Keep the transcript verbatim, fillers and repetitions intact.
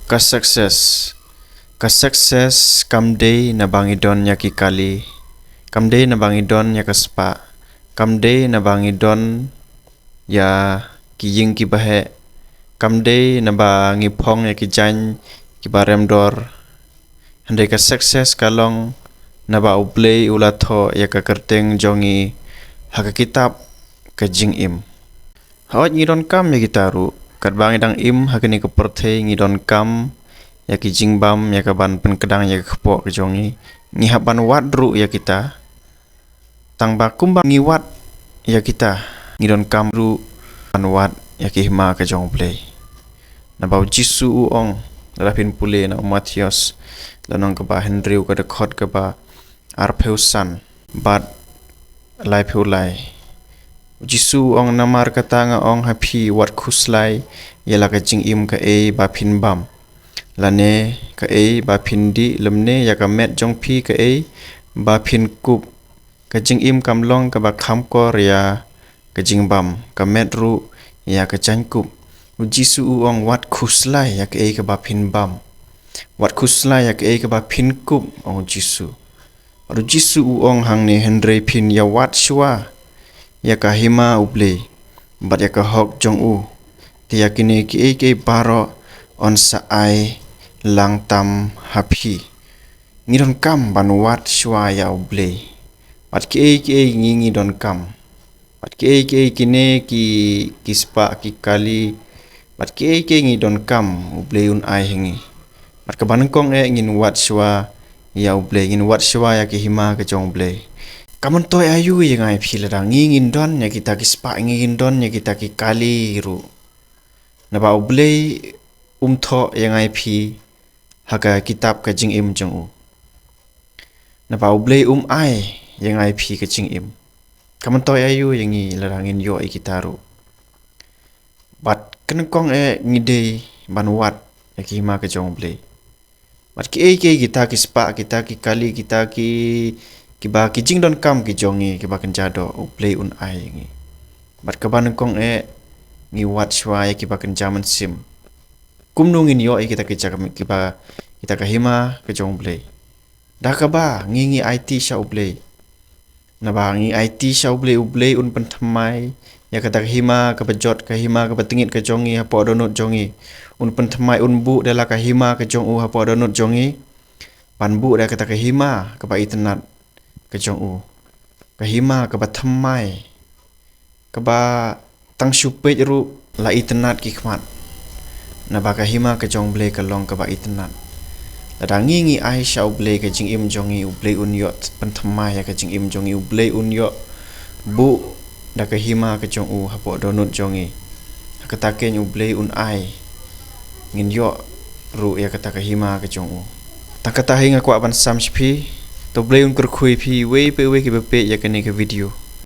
Ka success. Ka success kam dei naba ngi don ïa ki kali. Kam dei naba ngi don ïa ka spah. Kam dei naba ngi don ïa ki ïing kiba heh. Kam dei naba ngi phong ïa ki jaiñ kiba rem dor. Hynrei ka success ka long naba U Blei u la thoh ïa ka kyrteng jong ngi ha ka kitab ka jingim. Hooid ngi donkam ïa kita ruh, katba ngi dang im ha kane ka pyrthei ngi donkam ïa ki jingbam, ïa ka ban pynkdang ïa ka kpoh ka jong ngi. Ngi hap ban wad ruh ïa kita. Tangba kumba ngi wad ïa kita, ngi donkam ruh ban wad ïa ki hima ka jong U Blei. Naba U Jisu u ong, lada phin pule na u Mathaios, lynnong kaba hynriew ka dkhot kaba arphew san bad laiphew lai. U Jisu u ong, namar kata nga ong ha phi, wat khuslai ïa la ka jingim kaei ba phin bam, lane kaei ba phin dih, lymne ïa ka met jong phi kaei ba phin kup. Ka jingim kam long kaba kham kor ïa ka jingbam, ka met ruh ïa ka jaiñkup. U Jisu u ong, wat khuslai ïa kaei kaba phin bam. Wat khuslai ïa kaei kaba phin kup, ong U Jisu. Bad U Jisu u ong hangne, hynrei phin ïa wad shuwa ïa ka hima U Blei bad ïa ka hok jong u, te ïa kine kiei kiei baroh yn sa ai lang tam ha phi. Ngi donkam ban wad shuwa ïa U Blei. Bad kiei kiei ngi ngi donkam. Bad kiei kiei kine ki, ki spah ki kali. Bad kiei kiei ngi donkam U Blei un ai ha ngi. Bad kaba nyngkong eh ngin wad shuwa ïa U Blei, ngin wad shuwa ïa ki hima ka jong U Blei. Ka myntoi aïu ïa nga ïa phi lada ngi ngin don ïa kita ki spah, ngi ngin don ïa kita ki kali ruh, naba U Blei um thoh ïa nga ïa phi ha ka kitab ka jingim jong u. Naba U Blei um ai ïa nga ïa phi ka jingim. Ka myntoi aïu ïa ngi lada ngin ïoh ïa kita ruh. Bad ka nyngkong eh ngi dei ban wad ïa ki hima ka jong U Blei. Bad kiei kiei kita ki spah, kita ki kali, kita ki, kiba ki jingdonkam ki jong ngi kiba kynja doh, U Blei un ai ïa ngi. Bad kaba nyngkong eh ngi wad shuwa ïa kiba kynja mynsiem. Kumno ngin ïoh ïa kita ki ja-, kiba, kita ka hima ka jong U Blei? Da kaba ngi ngi aiti sha U Blei. Naba ngi aiti sha U Blei, U Blei un pynthymmai ïa kata ka hima kaba jot, ka hima kaba tyngit ka jong ngi hapoh dohnud jong ngi. Un pynthymmai, un buh da la ka hima ka jong u hapoh dohnud jong ngi, ban buh da kata ka hima kaba itynnad ka jong u, ka hima kaba thymmai, kaba tang shu peit ruh la itynnad ki khmat. Naba ka hima ka jong U Blei ka long kaba itynnad. Lada ngi ngi ai sha U Blei ka jingim jong ngi, U Blei un ïoh pynthymmai ïa ka jingim jong ngi, U Blei un ïoh buh da ka hima ka jong u hapoh dohnud jong ngi. Ha kata keiñ U Blei un ai, ngin ïoh ruh ïa kata ka hima ka jong u. Tang kata hi nga kwah ban sam sha phi. To U Blei un kyrkhu ïa phi iwei pa iwei kiba peit ïa kane ka video.